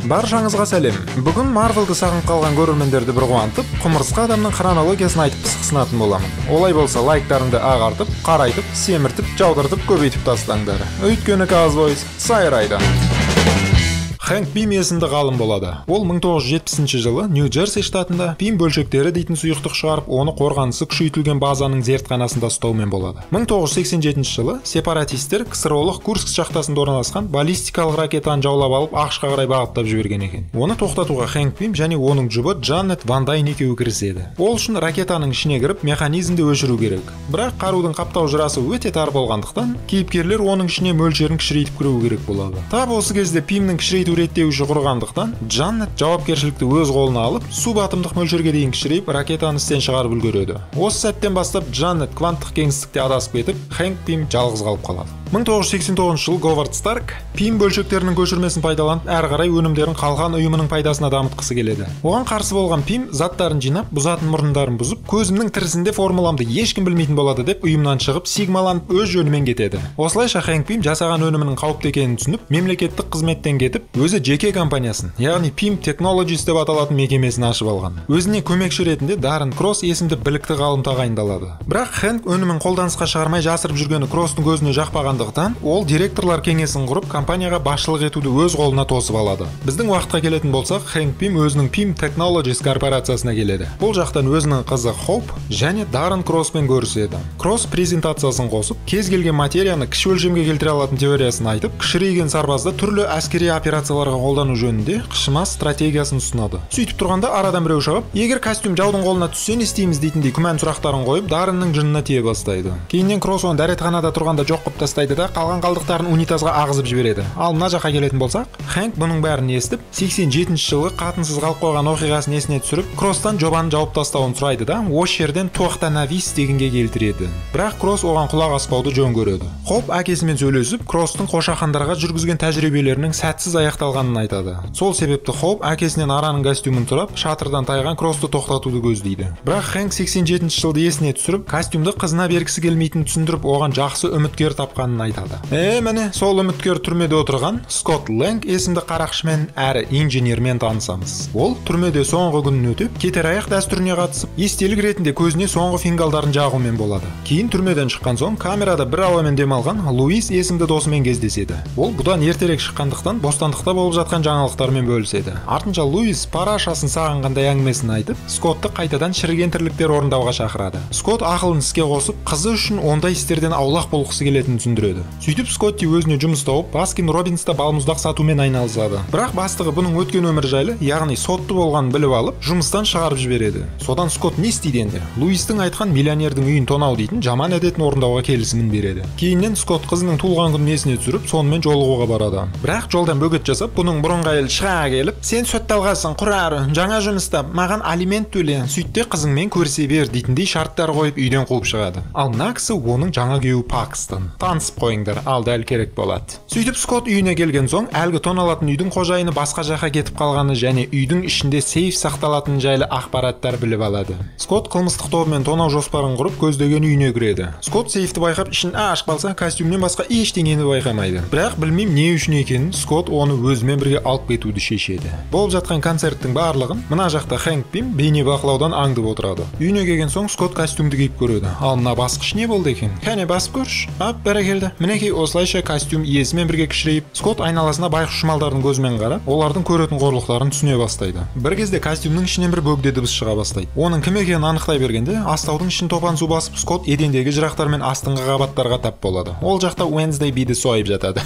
Баршаңызға сәлем. Бүгін Марвелді сағынып қалған көрермендерді бір қуантып, құмырсқа адамның хронологиясын айтып пысықсынатын боламын. Олай болса лайктарыңды ағартып, қарайтып, семіртіп, жаудыртып, көбейтіп тастаңдар. Өйткені Казвойс сайрайды. Хэнк Пим есімді ғалым болады. Ол 1970 жылы Нью-Джерси штатында Пим бөлшектері дейтін сұйықтық шығарып, оны қорғанысы күшейтілген базаның зертханасында ұстаумен болады. 1987 жылы сепаратистер КСРО-лық Курск шахтасында орналасқан баллистикалық ракетаны жаулап алып, АҚШ-қа қарай бағыттап жіберген екен. Оны тоқтатуға Хэнк Пим және оның жұбы Джанет Ван Дайн екеуі кіріседі. Ол үшін ракетаның ішіне кіріп, механизмді өшіру керек. Бірақ қарудың қаптау жырасы өте тар болғандықтан, кейіпкерлер оның ішіне мөлшерін кішірейтіп кіруі керек болады. Тап осы кезде Пимнің кішірейту реттеуші құрғандықтан, Джанет жауапкершілікті өз қолына алып, субатомдық мөлшерге дейін кішірейіп, ракетаны істен шығарып үлгереді. Осы сәттен бастап Джанет кванттық кеңістікте адасып кетіп, Хэнк Пим жалғыз қалып қалады. 1989 жылы Говард Старк Пим бөлшектерінің көшірмесін пайдаланып, әрі қарай өнімдерін қалған ұйымының пайдасына дамытқысы келеді. Оған қарсы болған Пим заттарын жинап, бұзатын мұрындарын бұзып, көзімнің тірісінде формуламды ешкім білмейтін болады деп ұйымнан шығып, сигмаланып өз жөнімен кетеді. Осылайша Хэнк Пим жасаған өнімінің қауіпті екенін түсініп, мемлекеттік қызметтен кетіп, өзі жеке компаниясын, яғни Pym Technologies деп аталатын мекемесін ашып алған. Өзіне көмекші ретінде Даррен Кросс есімді білікті ғалым тағайындалады. Бірақ Хэнк өнімін қолданысқа шығармай жасырып жүргені Кросстың көзіне жақпағандықтан, ол директорлар кеңесін құрып, компанияға басшылық етуді өз қолына тосып алады. Біздің уақытқа келетін болсақ, Хэнк Пим өзінің Pym Technologies корпорациясына келеді. Бұл жақтан өзінің қызы Хоуп және Даррен Кросспен көріседі. Кросс презентациясын қосып, кез келген материяны кіші өлшемге келтіре алатын теориясын айтып, кішірейген сарбазды түрлі әскери операцияларға қолдану жөнінде қышымас стратегиясын ұсынады. Сөйтіп тұрғанда арадан біреу шығып, егер костюм жаудың қолына түссе не істейміз дейтіндей күмән сұрақтарын қойып, Дарреннің жынына тие бастайды. Кейіннен Кросс оны дәретханада тұрғанда жоқ қылып тастайды да, қалған қалдықтарын унитазға ағызып жібереді. Ал мына жаққа келетін болсақ, Хэнк бұның бәрін естіп, 87 жылы қатынсыз қалып қойған оқиғасын есіне түсіріп, Кросстан жобаны жауып тастауын сұрайды да, осы жерден тоқтанавис дегенге келтіреді. Бірақ Кросс оған құлақ аспауды жөн көреді. Хоуп әкесімен сөйлесіп, Кросстың қошақандарға жүргізген тәжірибелерінің сәтсіз аяқталғанын айтады. Сол себепті Хоуп әкесінен араның костюмін сұрап, шатырдан тайған Кроссты тоқтатуды көздейді. Бірақ Хэнк 87 жылды есіне түсіріп, костюмді қызына бергісі келмейтінін түсіндіріп, оған жақсы үміткер тапқанын айтады. Міне, сол үміткер түрмеде отырған Скотт Лэнг есімді қарақшымен әрі инженермен танысамыз. Ол түрмеде соңғы күнін өтіп, кетер аяқ дәстүріне қатысып, естелік ретінде көзіне соңғы фингалдарын жағумен болады. Кейін түрмеден шыққан соң камерада бір ауамен демалған Луис есімді досымен кездеседі. Ол бұдан ертерек шыққандықтан бостандықта болып жатқан жаңалықтармен бөліседі. Артынша Луис парашасын сағынғандай әңгімесін айтып, Скотты қайтадан шіріген тірліктер орындауға шақырады. Скотт ақылын іске қосып, қызы үшін ондай істерден аулақ болғысы келетінін түсіндіреді. Сөйтіп Скотти өзіне жұмыс тауып, Баскин Робинста балмұздақ сатумен айналысады. Бірақ бастығы бұның өткен өмірі жайлы, яғни сотты болғанын біліп алып, жұмыстан шығарып жібереді. Содан Скотт не істейді енді? Луистің айтқан миллионердің үйін тонау дейтін жаман әдетін орындауға келісімін береді. Кейіннен Скотт қызының туылған күнін есіне түсіріп, сонымен жолығуға барады. Бірақ жолдан бөгет жасап, бұның бұрынғы әйелі шыға келіп, сен сотталғансың, құрар, жаңа жұмыс тап, маған алимент төле, сөйт те қызыңмен көрісе бер дейтіндей шарттар қойып үйден қуып шығады. Ал мына кісі оның жаңа күйеуі Пакстон. Танысып қойыңдар, ал дәл керек болады. Сөйтіп Скотт үйіне келген соң, әлгі тоналатын үйдің қожайыны басқа жаққа кетіп қалғаны және үйдің ішінде сейф сақталатыны жайлы ақпараттар біліп алады. Скотт қылмыстық тобымен тонау жоспарын құрып, көздеген үйіне кіреді. Скотт сейфті байқап, ішін ашып қалса, костюмнен басқа ештеңені байқамайды. Бірақ білмеймін не үшін екенін, Скотт оны өзімен бірге алып кетуді шешеді. Болып жатқан концерттің барлығын мына жақта Хэнк Пим бейне бақылаудан аңдып отырады. Үйіне келген соң Скотт костюмді киіп көреді. Ал мына басқыш не болды екен? Кәне басып көрші. Ап, бәрекелді. Мінекей осылайша костюм иесімен бірге кішірейіп, Скотт айналасына байқұс малдардың көзімен қарап, олардың көретін қорлықтарын түсіне бастайды. Бір кезде костюмнің ішінен бір бөгде дыбыс шыға бастайды. Оның кім екенін анықтай бергенде, астаудың ішін топан су басып, Скотт едендегі жырақтар мен астыңғы қабаттарға тап болады. Ол жақта Уэнсдей биді сойып жатады.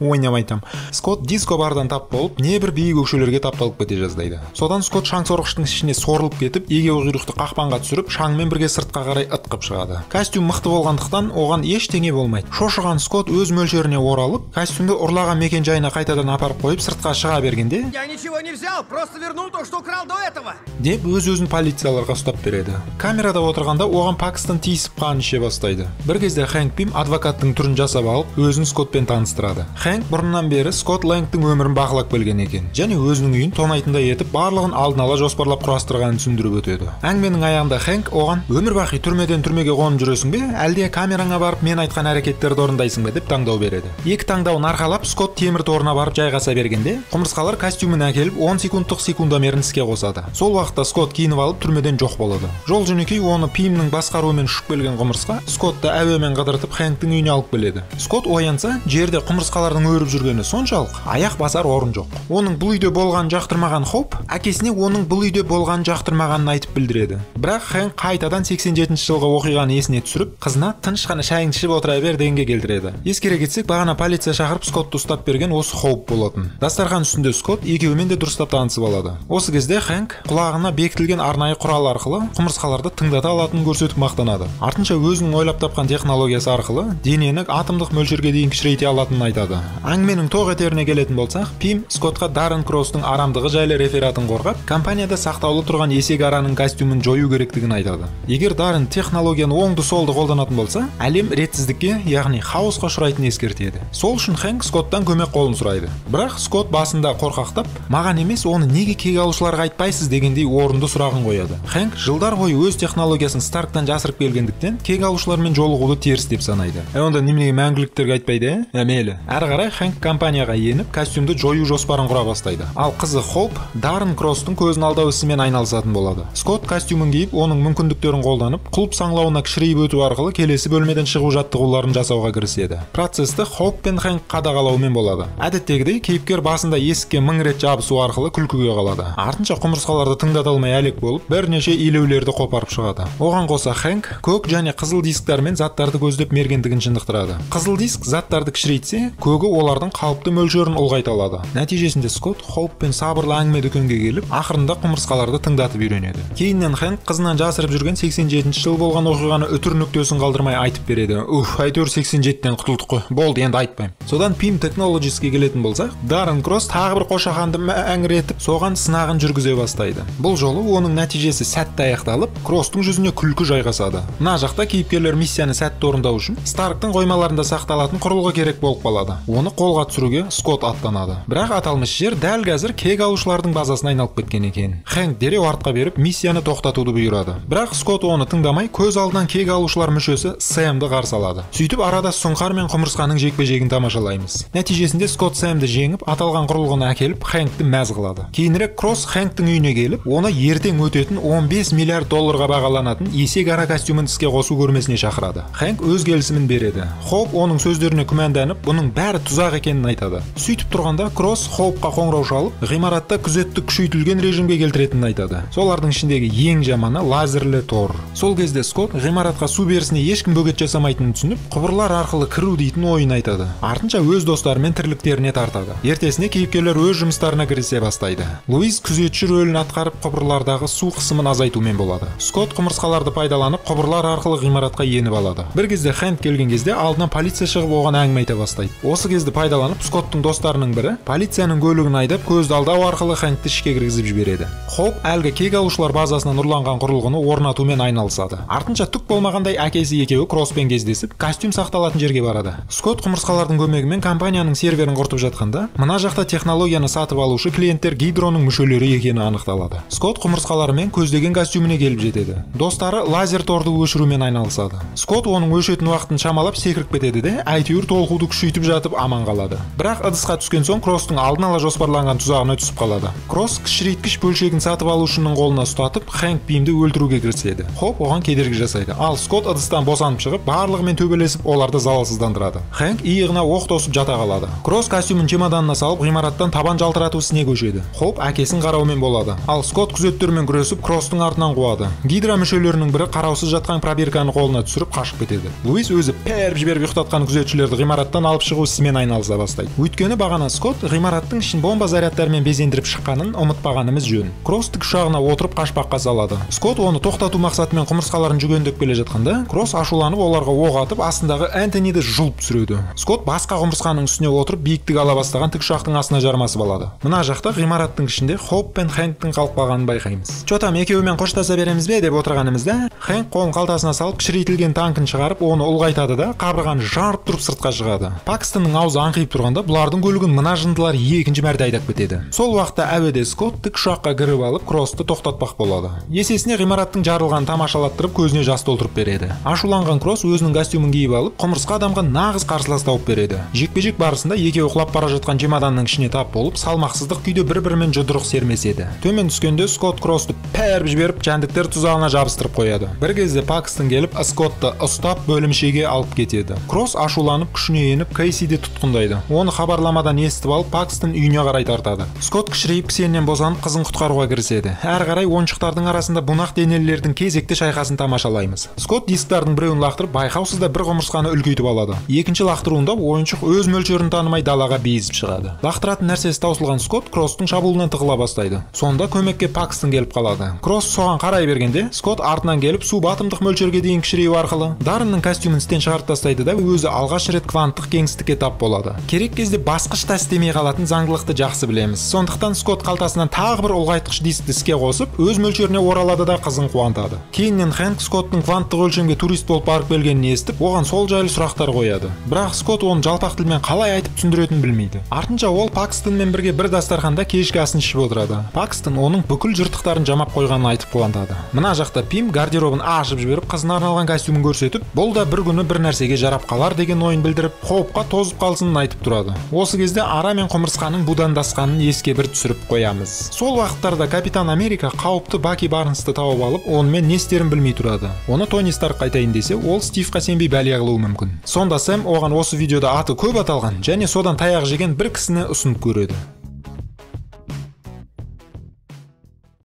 Ойнамайтам. Скотт диско бардан тап болып, не бір биік өкшелерге тапталып кете жаздайды. Содан Скотт шаң сорғыштың ішіне сорылып кетіп, егеуқұйрықты қақпанға түсіріп, шаңмен бірге сыртқа қарай ытқып шығады. Костюм мықты болғандықтан оған ештеңе болмайды. Шошыған Скотт өз мөлшеріне оралып, костюмді ұрлаған мекен жайына қайтадан апарып қойып, сыртқа шыға бергенде, Я ничего не взял, просто вернул то, что украл до этого, деп өз-өзін полицияларға ұстап береді. Камерада отырғанда оған Пакстон тиісіп қан іше бастайды. Бір кезде Хэнк Пим адвокаттың түрін жасап алып, өзін Скоттпен таныстырады. Хэнк бұрыннан бері Скотт Лэнгтің өмірін бақылап келген екен және өзінің үйін тонайтындай етіп, барлығын алдын ала жоспарлап құрастырғанын түсіндіріп өтеді. Әңгіменің аяғында Хэнк оған өмір бақи түрмеден түрмеге қонып жүресің бе, әлде камераңа барып мен айтқан әрекеттерді жоспарды орындайсың ба деп таңдау береді. Екі таңдауын арқалап, Скотт темір торына барып жайғаса бергенде, құмырсқалар костюмін әкеліп 10 секундтық секундомерін іске қосады. Сол уақытта Скотт киініп алып түрмеден жоқ болады. Жол жөнекей оны Пимнің басқаруымен ұшып келген құмырсқа Скоттты әуемен қыдыртып Хэнктің үйіне алып келеді. Скотт оянса, жерде құмырсқалардың өріп жүргені соншалық, аяқ басар орын жоқ. Оның бұл үйде болғанын жақтырмаған Хоуп әкесіне оның бұл үйде болғанын жақтырмағанын айтып білдіреді. Бірақ Хэнк қайтадан 87 жылғы оқиғаны есіне түсіріп, қызына тыныш қана шайыңды ішіп отыра бер дегенге келтіреді. Ескере кетсек, бағана полиция шақырып Скоттты ұстап берген осы Хоуп болатын. Дастархан үстінде Скотт екеуімен де дұрыстап танысып алады. Осы кезде Хэнк құлағына бекітілген арнайы құрал арқылы құмырсқаларды тыңдата алатынын көрсетіп мақтанады. Артынша өзінің ойлап тапқан технологиясы арқылы денені атомдық мөлшерге дейін кішірейте алатынын айтады. Әңгіменің тоқ етеріне келетін болсақ, Пим Скоттқа Даррен Кросстың арамдығы жайлы рефератын қорғап, компанияда сақтаулы тұрған есек араның костюмін жою керектігін айтады. Егер Даррен технологияны оңды-солды қолданатын болса, әлем ретсіздікке, яғни хаосқа ұшырайтынын ескертеді. Сол үшін Хэнк Скоттан көмек қолын сұрайды. Бірақ Скотт басында қорқақтап, маған емес, оны неге кек алушыларға айтпайсыз дегендей орынды сұрағын қояды. Хэнк жылдар бойы өз технологиясын Старктан жасырып келгендіктен кек алушылармен жолығуды теріс деп санайды. Онда неменеге мәңгіліктерге айтпайды, ә? Мейлі. Әрі қарай Хэнк компанияға еніп, костюмді жою жоспарын құра бастайды. Ал қызы Хоуп Даррен Кросстың көзін алдау ісімен айналысатын болады. Скотт костюмін киіп, оның мүмкіндіктерін қолданып, құлып саңлауына кішірейіп өту арқылы келесі бөлмеден шығу жаттығуларын жасауға кіріседі. Процесті Хоуп пен Хэнк қадағалаумен болады. Әдеттегідей кейіпкер басында есікке 1000 рет жабысу арқылы күлкіге қалады. Артынша құмырсқаларды тыңдата алмай әлек болып, бірнеше илеулерді қопарып шығады. Оған қоса Хэнк көк және қызыл дисктармен заттарды көздеп мергендігін шынықтырады. Қызыл диск заттарды кішірейтсе, көгі олардың қалыпты мөлшерін ұлғайта алады. Нәтижесінде Скотт Хоуп пен сабырлы әңгіме дүкенге келіп, ақырында құмырсқаларды тыңдатып үйренеді. Кейіннен Хэнк қызынан жасырып жүрген 87 жыл болған оқиғаны үтір нүктесін қалдырмай айтып береді. Уф, әйтеуір 87-тен құтылдық қой. Болды, енді айтпаймын. Содан Пим Technologiesке келетін болсақ, Даррен Кросс тағы бір қошақанды әңіретіп, соған сынағын жүргізе бастайды. Бұл жолы оның нәтижесі сәтті аяқталып, Кросстың жүзіне күлкі жайғасады. Мына жақта кейіпкерлер миссияны сәтті орындау үшін Старктың қоймаларында сақталатын құрылғы керек болып қалады. Оны қолға түсіруге Скотт аттанады. Бірақ аталмыш жер дәл қазір кек алушылардың базасына айналып кеткен екен. Хэнк дереу артқа беріп, миссияны тоқтатуды бұйырады. Бірақ Скотт оны тыңдамай, көз алдынан кек алушылар мүшесі Сэмді қарсы алады. Сөйтіп арада сұңқар мен құмырсқаның жекпе-жегін тамашалаймыз. Нәтижесінде Скотт Сэмді жеңіп, аталған құрылғыны әкеліп, Хэнкті мәз қылады. Кейінірек Кросс Хэнктің үйіне келіп, оны ертең өтетін 15 миллиард долларға бағаланатын есек ара костюмін іске қосу көрмесіне шақырады. Хэнк өз келісімін береді. Хоуп оның сөздеріне күмәнданып, бұның бәрі тұзақ екенін айтады. Сөйтіп тұрғанда Кросс Хоупқа қоңырау шалып, ғимаратта күзетті күшейтілген режимге келтіретінін айтады. Солардың ішіндегі ең жаманы лазерлі тор. Сол кезде Скотт ғимаратқа су берісіне ешкім бөгет жасамайтынын түсініп, құбырлар арқылы кіру дейтін ойын айтады. Артынша өз достарымен тірліктеріне тартады. Ертесіне кейіпкерлер өз жұмыстарына кірісе бастайды. Луиз күзетші рөлін атқарып, құбырлардағы су қысымын азайтумен болады. Скотт құмырсқаларды пайдаланып, құбырлар арқылы ғимаратқа еніп алады. Бір кезде Хэнк келген кезде алдынан полиция шығып, оған әңгіме айта бастайды. Осы кезді пайдаланып, Скоттың достарының бірі полицияның көлігін айдап, көзді алдау арқылы Хэнкті ішке кіргізіп жібереді. Хоуп әлгі кек алушылар базасынан ұрланған құрылғыны орнатумен айналысады. Артынша түк болмағандай әкесі екеуі Кросспен кездесіп, костюм сақталатын жерге барады. Скотт құмырсқалардың көмегімен компанияның серверін құртып жатқанда, мына жақта технологияны сатып алушы клиенттер Гидроның мүшелері екені анықталады. Скотт құмырсқаларымен көздеген костюміне келіп жетеді. Достары лазер торды өшірумен айналысады. Скотт оның өшетін уақытын шамалап секіріп кетеді де, әйтеуір толқуды күшейтіп жатып аман қалады. Бірақ ыдысқа түскен соң Кросстың алдын ала жоспарланған тұзағына түсіп қалады. Кросс кішірейткіш бөлшегін сатып алушының қолына ұстатып, Хэнк Пимді өлтіруге кіріседі. Хоуп оған кедергі жасайды. Ал Скотт ыдыстан босанып шығып, барлығымен төбелесіп, оларды залалсыздандырады. Хэнк иығына оқ тосып жата қалады. Кросс костюмін чемоданына салып, ғимараттан табан жалтырату ісіне көшеді. Хоуп әкесін қараумен болады. Ал Скотт күзеттермен күресіп, Кросстың артынан қуады. Гидра мүшелерінің бірі қараусыз жатқан пробирканы қолына түсіріп қашып кетеді. Луиз өзі періп жіберіп ұйықтатқан күзетшілерді ғимараттан алып шығу ісімен айналыса бастайды. Өйткені бағана Скотт ғимараттың ішін бомба зарядтарымен безендіріп шыққанын ұмытпағанымыз жөн. Кросс тікұшағына отырып қашпаққа салады. Скотт оны тоқтату мақсатымен құмырсқаларын жүгендеп келе жатқанда, Кросс ашуланып оларға оқ атып, астындағы Энтониді жұлып түсіреді. Скотт басқа құмырсқаның үстіне отырып биіктік ала бастаған тікұшақтың астына жармасып алады. Мына жақта ғимараттың ішінде Хоуп пен Хэнктің қалып қалғанын байқаймыз. Чё там, екеуімен қоштаса береміз бе деп отырғанымызда, Хэнк қолын қалтасына салып кішірейтілген танкін шығарып, оны ұлғайтады да, қабырғаны жарып тұрып сыртқа шығады. Пакстонның аузы аңқиып тұрғанда, бұлардың көлігін мына жындылар екінші мәрте айдап кетеді. Сол уақытта әуеде Скотт тікұшаққа кіріп алып, Кроссты тоқтатпақ болады. Есесіне ғимараттың жарылғанын тамашалаттырып, көзіне жас толтырып береді. Ашуланған Кросс өзінің костюмін киіп алып, Құмырсқа адамға нағыз қарсылас тауып береді. Жекпе-жек барысында екеуі құлап бара жатқан чемоданның ішіне тап болып, салмақсыздық күйде бір-бірімен жұдырық сермеседі. Төмен түскенде Скотт Кроссты пәріп жіберіп, жәндіктер тұзағына жабыстырып қояды. Бір кезде Пакстон келіп, Скоттты ұстап бөлімшеге алып кетеді. Кросс ашуланып, күшіне еніп, Кейсиді тұтқындайды. Оны хабарламадан естіп алып, Пакстон үйіне қарай тартады. Скотт кішірейіп кісеннен босанып, қызын құтқаруға кіріседі. Әрі қарай ойыншықтардың арасында бунақ денелілердің кезекті шайқасын тамашалаймыз. Скотт дисктардың біреуін лақтырып, байқаусызда бір құмырсқаны үлкейтіп алады. Екінші лақтыруында ойыншық өз мөлшерін танымай далаға безіп шығады. Лақтыратын нәрсесі таусылған Скотт Кросстың шабуылынан тығыла бастайды. Сонда көмекке Пакстон келіп қалады. Кросс соған қарай бергенде, Скотт артынан келіп субатомдық мөлшерге дейін кішірею арқылы Дарреннің костюмін істен шығарып тастайды да, өзі алғаш рет кванттық кеңістікке тап болады. Керек кезде басқыш та істемей қалатын заңдылықты жақсы білеміз. Сондықтан Скотт қалтасынан тағы бір ұлғайтқыш дискті іске қосып, өз мөлшеріне оралады да қызын қуантады. Кейіннен Хэнк Скоттың кванттық өлшемге турист болып барып келгенін естіп, оған сол жайлы сұрақтар қояды. Бірақ Скотт оны жалпақ тілмен қалай айтып түсіндіретінін білмейді. Артынша ол Пакстонмен бірге бір дастарханда кешкі асын ішіп отырады. Пакстон оның бүкіл жыртықтарын жамап қойғанын айтып қуантады. Мына жақта Пим гардеробын ашып жіберіп, қызына арналған костюмін көрсетіп, бұл да бір күні бір нәрсеге жарап қалар деген ойын білдіріп, қауіпқа тозып қалсынын айтып тұрады. Осы кезде ара мен құмырсқаның будандасқанын еске бір түсіріп қоямыз. Сол уақыттарда Капитан Америка қауіпті Баки Барнсты тауып алып, онымен не істерін білмей тұрады. Оны Тони Старк айтайын десе, ол Стивқа сенбей бәле қылуы мүмкін. Сонда Сэм оған осы видеода аты көп аталған және содан таяқ жеген бір кісіні ұсынып көреді.